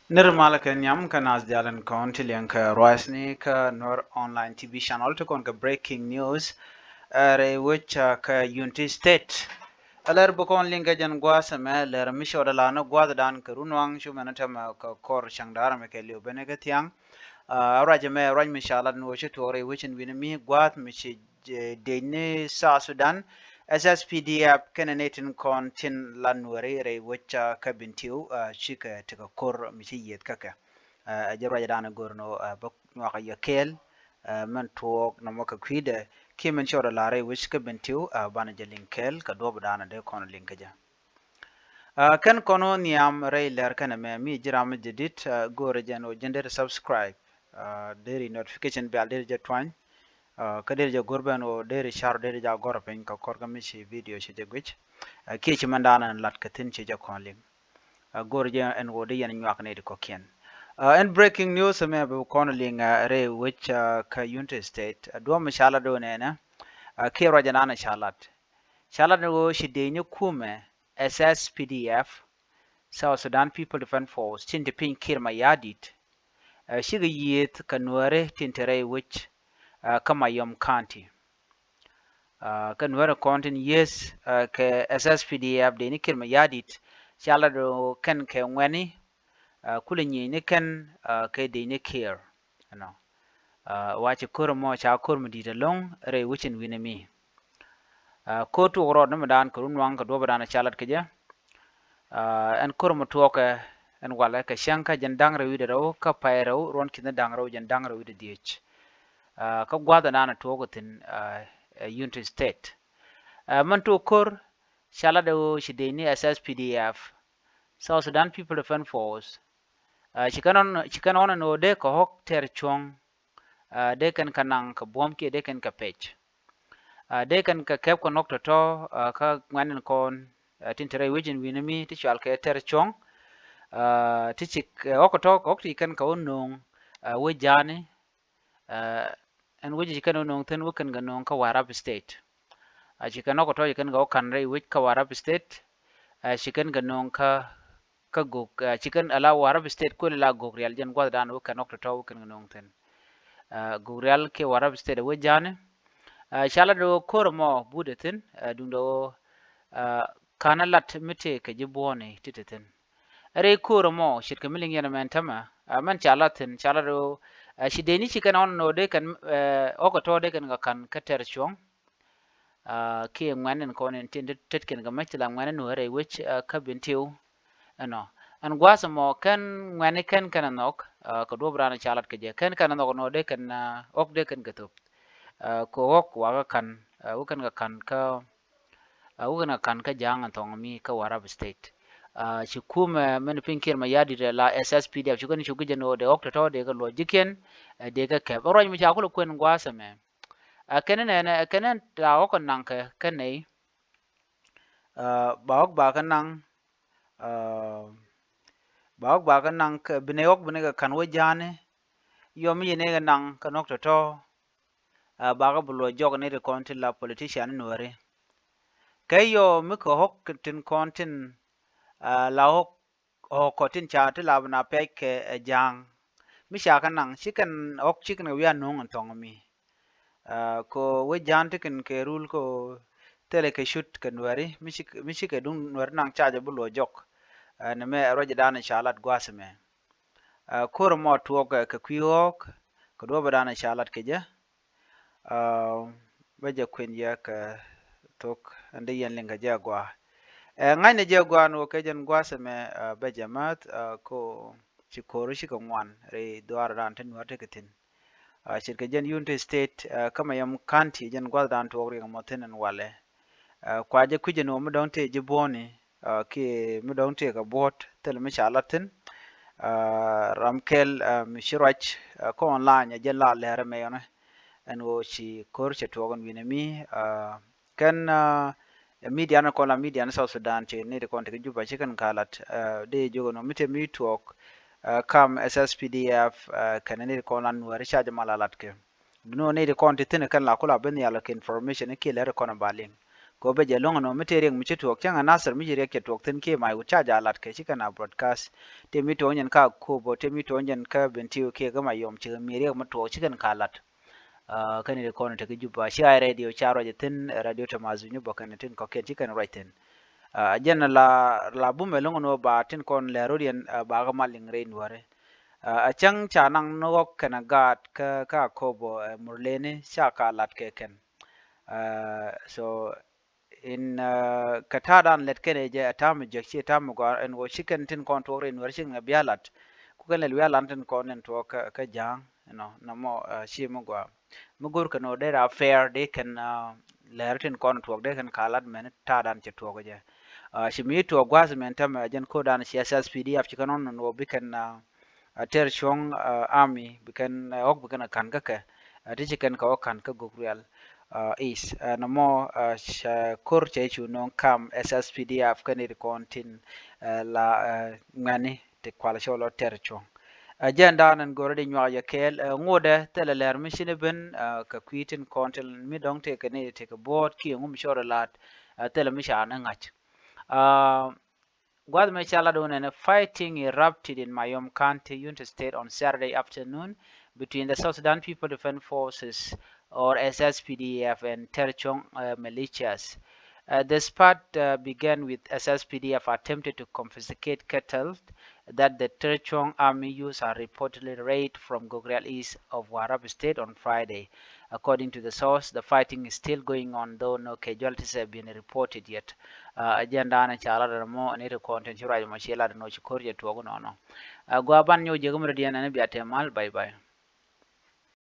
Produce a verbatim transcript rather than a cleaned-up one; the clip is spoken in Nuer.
Ni ri malä kɛ nhiam kä naath diaal tin kɔn ti liɛŋ kɛ ruacni kä Nuer Online T V channel ti kɔn kɛ breaking news. Ɛ rɛy wec kä Unity State. Ɛ lɛr bi kɔn liŋ kɛ jɛn gua̱a̱th ɛmɛ lɛr mi cɔɔdɛ la ni gua̱a̱th dan kɛ run waŋ cu mɛn tɛmɛ kɛ kɔr cäŋ da̱r ɛmɛ kɛ liw ben kɛ thiaŋ. Ɛ ruac ɛmɛ ruac mi ca lat ni wä ci tuɔɔk rɛy wec in wi̱n mi gua̱a̱th mi ci dec ni South Sudan, S S P D F kɛnɛ ni tin kɔn tin la Nuɛri rɛy wec kä Bentiu cikɛ tekɛ ko̱r mi ci yieth kä kɛ. Ɛ jɛ ruacdan go̱r ni bä nyuak yɛ kɛɛl mɛn tuɔɔk nɔmɔ kɛ kui̱dɛ kiɛ mɛn cɔɔdɛ la rɛy wec kä Bentiu banɛ jɛ liŋ kɛɛl kɛ duɔ̱pdan dee kɔn liŋ kɛ jɛ. Kɛn kɔn wä nhiam rɛy lɛr kɛn ɛmɛ mi ji̱ ram mi jɛ dit go̱rɛ jɛn wä jɛn deri subscribe, deri notification bell deri jɛ tuany. Kä deri jɛ go̱r bɛn wä deri car deri jɛ gɔr piny kɛ kɔr kä mi ci video ci jɛ guic. Kiɛ ci mɛn da̱a̱n ɛn lat kɛ thi̱n ci jɛ kɔn liŋ. Go̱r jɛ ɛn wä di yɛn nyuak ni di kɔkiɛn. Ɛn breaking news ɛmɛ bi kɔn liŋ rɛy wec kä Unity State. Duɔ̱m mi ca lat do̱n ɛnɛ kiɛ ruac ɛn an ca lat. Ca lat ni wä ci dec ni kumɛ S S P D F, South Sudan People Defense Force, tin te piny Kiir Mayardit. Cikɛ yieth kɛ Nuɛri tin te rɛy wec kä Mayom County. Kä Nuɛri kɔn tin yieth kɛ S S P D F dec ni Kiir Mayardit ca lat kɛn kɛ ŋuɛni kulɛ nyieny ni kɛn kɛ dec ni Kiir. Ɛnɔ wa ci ko̱r mɔ ca ko̱r mi di̱i̱t ɛlɔ̱ŋ rɛy wec in wi̱n ɛmi. Ko̱r tuɔk rɔɔd ni mi daan kɛ run waŋ kɛ duɔ̱pdan ca lat kɛ jɛ. Ɛn ko̱r mi tuɔɔkɛ ɛn walɛ kɛ cäŋ kä jɛn da̱ŋ rɛw wi̱dɛ rɛw kä pay rɛw ruɔ̱n ki̱n da̱ŋ rɛw jɛn da̱ŋ rɛw wi̱dɛ dhiec. Kä gua̱a̱th ɛn an tuɔɔk thi̱n Unity State. Mɛn tuɔk ko̱r ca lat ɛ ɣöö ci dec ni S S P D F, South Sudan People Defense Force. Ci kɛn ɣɔn ɛn ɣöö dee kɛ ɣɔ̱k tɛr cuɔ̱ŋ. Dee kɛn kɛ naŋ kɛ buɔ̱m kiɛ dee kɛn kɛ pec. Dee kɛn kɛ kɛp kɛ nhɔk tɔ̱tɔ̱ kä ŋuɛ̈tni kɔn tin te rɛy wec in wi̱n mi ti cual kɛ tɛr cuɔ̱ŋ. Ti ci ɣɔ̱k tɔ̱ ɣɔ̱k ti kɛn kɛ wä no̱o̱ŋ wec ja̱a̱ni. Ɛn wec ci kɛn wä no̱o̱ŋ thi̱n wä kɛn kɛ no̱o̱ŋ kä Warrap State. Ci kɛn ɣɔ̱k tɔ̱ ci kɛn kɛ wä ka̱n rɛy wec kä Warrap State. Ci kɛn kɛ no̱o̱ŋ kä kä gok ci kɛn ala Warrap State kol ala gok rial jɛn gua̱thdan wä kɛn ɣɔ̱k tɔ̱tɔ̱ wä kɛn kɛ no̱o̱ŋ thi̱n. Gok rial kiɛ Warrap State wä ja̱a̱ni. Ca lat ɣöö ko̱r mɔ budɛ thi̱n duundɛ ɣöö ka̱n a lat mi tëë kɛ ji̱ buɔ̱ɔ̱ni ti te thi̱n. Rɛy ko̱r mɔ ce̱tkɛ mi liŋ yɛn mɛn tämɛ mɛn ca lat thi̱n ca lat ɣöö ci dee ni ci kɛn ɣɔn nɔ dee kɛn ɣɔ̱k tɔ̱ dee kɛn kɛ ka̱n kä tɛr cuɔ̱ŋ. Kiɛ ŋuɛ̈tni kɔn in tin tetkiɛn kɛ mec ti la ŋuɛ̈tni nuɔ̱ɔ̱rɛ wec kä Bentiu. Ɛnɔ ɛn gua̱a̱th ɛmɔ kɛn ŋuɛ̈tni kɛn kɛn ɛ nhɔk kɛ duɔ̱p raan ca lat kɛ jɛ kɛn kɛn ɛ nhɔk nɔ dee kɛn ɣɔ̱k dee kɛn kɛ thop. Kɛ ɣɔ̱k wakä ka̱n wä kɛn kɛ ka̱n kä wä kɛn kɛ ka̱n kä ja̱a̱ŋ ɛn thɔŋ mi kä Warrap State. Ci kumɛ mɛn piny Kiir Mayardit la S S P D F ci kɛn cuk kɛ jɛ nɔ dee ɣɔ̱k tɔ̱tɔ̱ dee kɛ luɔc ji̱kiɛn dee kɛ kɛp ɛ ruac mi ca kulɛ kuɛn gua̱a̱th ɛmɛ. Ɛ kɛn nɛnɛ ɛ kɛn ta ɣɔ̱k kɛ naŋ kɛ kɛn nɛy. Ba ɣɔ̱k ba kɛ naŋ ba ɣɔ̱k ba kɛ naŋ kɛ bi nɛy ɣɔ̱k bi nɛy kɛ ka̱n wä ja̱a̱ni. Yɔ mi yɛ nɛy kɛ naŋ kɛ nhɔk tɔ̱tɔ̱. Ba kɛ bi luɔc jɔk nɛy ti kɔn ti la politician ni nuääri. Kɛ yɔ mi kɛ ɣɔ̱k tin kɔn tin la ɣɔ̱k ɣɔ̱k kɔ tin ca ti la bi na pɛc kɛ ɛ ja̱a̱ŋ. Mi ca kɛ naŋ ci kɛn ɣɔ̱k ci kɛn kɛ wi̱i̱ a no̱o̱ŋ ɛn thɔŋ mi. Kɛ wec ja̱a̱ŋ ti kɛn kɛ rul kɛ thilɛ kɛ cut kɛ nuääri mi ci kɛ duŋ nuääri naŋ ca jɛ bi luɔc jɔk. Nɛmɛ ɛ ruacdan ca lat gua̱a̱th ɛmɛ. Ko̱r ɛmɔ tuɔɔk kɛ kui̱ ɣɔ̱k kɛ duɔ̱pdan ca lat kɛ jɛ. Bä jɛ kuën yɛ kɛ thok ɛn di yɛn liŋ kɛ jɛ agua. Ɛ ŋa̱cnɛ jɛ agua ni wä kɛ jɛn gua̱a̱th ɛmɛ bä jɛ mäth ko ci ko̱r ci kɛ ŋuan ri dhuaar ran ti nuäär ti kɛ thi̱n. Ce̱tkɛ jɛn Unity State kä Mayom County jɛn gua̱a̱th dan tuɔɔk riɛk mɔ thi̱n ɛn walɛ. Kua jɛ kui̱c ɛn wä mi dɔ̱ŋ tëë ji̱ buɔ̱ɔ̱ni kiɛ mi dɔ̱ŋ tëë kɛ buɔ̱ɔ̱t thilɛ mi ca lat thi̱n. Ram kɛl mi ci ruac kä online ɛ jɛ la lɛr ɛmɛ yɔnɛ. Ɛn ɣöö ci ko̱r cɛ tuɔɔk ɛn wi̱nɛ mi kɛn ɛ midian kɔn la midian South Sudan ci nɛy ti kɔn ti kä Juba ci kɛn ka lat. Dee jiök ɛn ɣöö mi te mi tuɔɔk kam S S P D F kɛn nɛy ti kɔn la nuääri ca jɛ mal a lat kɛ. Duŋni ɣöö nɛy ti kɔn ti thi̱n kɛn la kula bi nhial kɛ information kiɛ lɛr kɔn ba liŋ. Wä bɛ jɛ lo̱ŋ ɛnɔ mi tëë riɛk mi ci tuɔɔk cäŋ ɛ Nasir mi ci riɛk cɛ tuɔɔk thi̱n kiɛ Mayut ca jɛ alät kɛ ci kɛn a broadcast. Tëë mi tuɔɔk jɛn kä Akobo, tëë mi tuɔɔk jɛn kä Bentiu kiɛ kä Mayom, ci mi riɛk mi tuɔɔk ci kɛn kɛ alät. Kä ni ri kɔn tekɛ Juba, ci ay radio ca ruac thi̱n, radio Tamazu Nyubɔ kɛn tin kɔ̱kiɛn ci kɛn ruac thi̱n. Jɛn la, la bumɛ lo̱ŋ ɛnɔ ba tin kɔn lɛ rot yɛn, ba kä mal liŋ rɛy Nuäri. A cäŋ ca naŋ ni ɣɔk kɛn a gaat kä, kä Akobo, Murleni ca ka lat kɛ kɛn. So in kɛ ta̱a̱ dan lɛt kɛn ɛ jɛ ɛ ta̱a̱ mi jek ci ɛ ta̱a̱ mi gɔaa ɛn ɣöö ci kɛn tin kɔn tuɔɔk rɛy Nuäri ci kɛn kɛ bia lat. Ku kɛn lɛl wiaa lan tin kɔn tin tuɔɔk kä, kä Ja̱a̱ŋ, you know, nɔmɔ ci mi gɔaa. Mi go̱r kɛn ɣöö dee ra fair dee kɛn lɛr tin kɔn tuɔɔk dee kɛn ka lat mɛn ta̱a̱ dan cɛ tuɔɔk jɛ. Ci mi tuɔɔk gua̱a̱th mɛn tämɛ jɛn ko̱r dan ci S S P D F ci kɛn ɣɔn nɔn ɣöö bi kɛn a tɛr cuɔ̱ŋ army bi kɛn ɣɔk bi kɛn a ka̱n kä kɛ ti ci kɛn kɛ ɣɔk ka̱n kä Gogrial East. Nɔmɔ cɛ ko̱r cɛ cu nöŋ kam S S P D F kɛn iri kɔn tin la ŋuɛni ti kual cɔl ɔ tɛr cuɔ̱ŋ. Ɛ jɛn da̱a̱n ɛn go̱rä di nyuak yɛ kɛɛl ɛ ŋotdɛ thilɛ lɛr mi cini ben kɛ kui̱ tin kɔn tin mi dɔ̱ŋ tëëkɛ ni tëëkɛ buɔ̱ɔ̱t kiɛ ŋum cɔr ɛ la̱t. Thilɛ mi ca ni ŋa̱c. Gua̱th mɛ ca lat wun ɛn fighting erupted in Mayom County, Unity State on Saturday afternoon between the South Sudan People Defense Forces or S S P D F and Terchong militias. The spat began with S S P D F attempted to confiscate cattle that the Terchong army used are reportedly raided from Gogrial east of Warrap State on Friday. According to the source, the fighting is still going on, though no casualties have been reported yet. Agenda ni ca lat mɔ ni ti kɔn tin ci ruac mɔ ci lat no ci kor jɛ tuɔk nɔnɔ. Gua ban nyɔk jɛ gumri diɛn ni bia te mal, bye bye.